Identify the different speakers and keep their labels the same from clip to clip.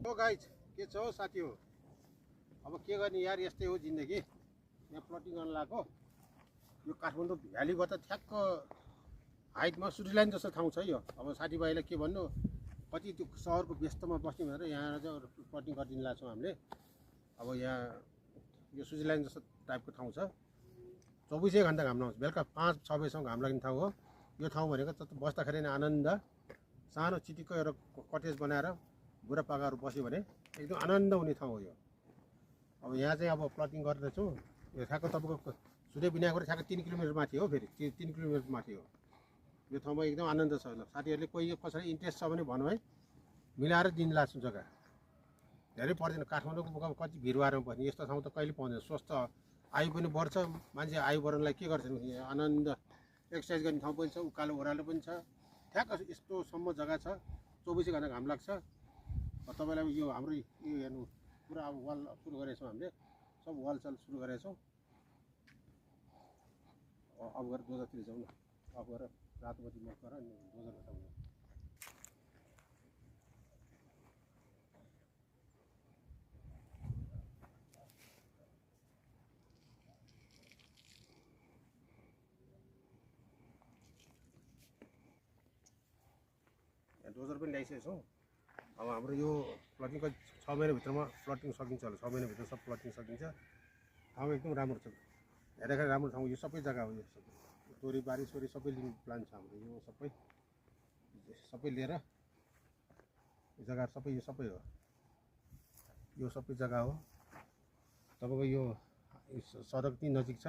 Speaker 1: हो गाइज के छ हौ साथी हो। अब के गर्ने यार, यस्तै हो जिन्दगी। यहाँ प्लटिङ गर्न लगाएको यो काठमाडौँ भ्यालीबाट ठ्याक्क हाइटमा स्विजरल्यान्ड जस्तो ठाउँ छ यो। अब साथीभाइलाई के भन्नु, कति त्यो सहरको व्यस्तमा बस्ने भनेर यहाँ चाहिँ प्लटिङ गरिदिनु लाग्छौँ हामीले। अब यहाँ यो स्विजरल्यान्ड जस्तो टाइपको ठाउँ छ। 24 घन्टा घाम नआउँछ, बेलुका 5-6 बजीसम्म घाम लाग्ने ठाउँ हो यो ठाउँ भनेको। बस्दाखेरि नै आनन्द, सानो चिटिक्क एउटा कटेज बनाएर बुढापाकाहरू बस्यो भने एकदम आनन्द हुने ठाउँ हो यो। अब यहाँ चाहिँ अब प्लटिङ गर्दैछौँ। यो ठ्याक्क तपाईँको सूर्य विनायकबाट ठ्याक्क 3 किलोमिटर माथि हो, फेरि 3 किलोमिटर माथि हो यो ठाउँमा। एकदम आनन्द छ। साथीहरूले कोही कसैलाई इन्ट्रेस्ट छ भने भन्नु है, मिलाएर दिन लाग्छु जग्गा। धेरै पर्दैन, काठमाडौँको कति भिडभाडमा बस्ने यस्तो ठाउँ त कहिले पाउँदैन। स्वस्थ आयु पनि बढ्छ, मान्छे आयु बढ्नलाई के गर्छन्, आनन्द एक्सर्साइज गर्ने ठाउँ पनि छ, उकालो ओह्रालो पनि छ, ठ्याक्क यस्तोसम्म जग्गा छ। 24 घन्टा घाम लाग्छ। तपाईँलाई यो हाम्रो यो हेर्नु, पुरा अब वाल सुरु गरेको छौँ हामीले, सब वालसाल सुरु गरेका छौँ। अब गएर दोजरतिर जाउँ न, अब गएर रातो बत्ती मत गर अनि दोजर हटाउँ। डोजर पनि ल्याइसकेको छौँ। अब हाम्रो यो प्लटिङको 6 महिनाभित्रमा प्लटिङ सकिन्छ होला। 6 महिनाभित्र सब प्लटिङ सकिन्छ। ठाउँ एकदम राम्रो छ, हेर्दाखेरि राम्रो ठाउँ। यो सबै जग्गा हो, यो सबै तोरीबारी सोरी सबै लिने प्लान छ हाम्रो। यो सबै लिएर यो जग्गा सबै यो सबै हो, यो सबै जग्गा हो तपाईँको। यो सडक पनि नजिक छ,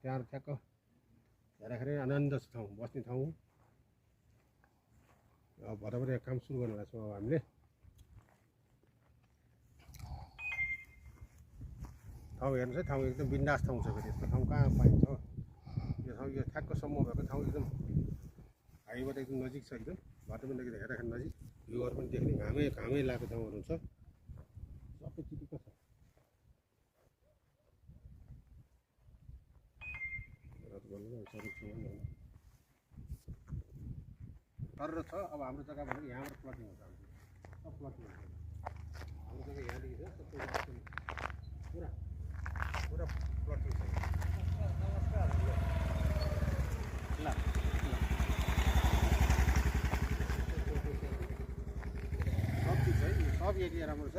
Speaker 1: त्यहाँ ठ्याक्क हेर्दाखेरि आनन्द ठाउँ, बस्ने ठाउँ। अब भरभर काम सुरु गर्नु भएको छौँ अब हामीले। ठाउँ हेर्नुहोस् है, ठाउँ एकदम बिन्दास ठाउँ छ। फेरि यस्तो ठाउँ कहाँ पाइन्छ हो। यो ठाउँ यो ठ्याक्क सम्म भएको ठाउँ, एकदम हाइबाट एकदम नजिक छ। एकदम बाटो पनि देख्दा हेर्दाखेरि नजिक, भ्यूहरू पनि देख्ने, घामै लागेको ठाउँहरू छ, सबै चिटिक्क छ। तर छ अब हाम्रो जग्गा भनेको यहाँबाट प्लटिङ हुन्छ, हाम्रो सब प्लटिङ हुन्छ। हाम्रो जग्गा यहाँदेखि छ, सबै पुरा प्लटिङ छ। ल सब चिज छ है, सब एरिया राम्रो छ।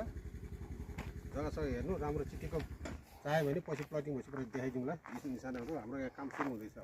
Speaker 1: जग्गा सबै हेर्नु, राम्रो चिटिक्क चाह्यो भने पछि प्लटिङ भएपछि देखाइदिउँला निशानाहरू। हाम्रो यहाँ काम सुरु हुँदैछ।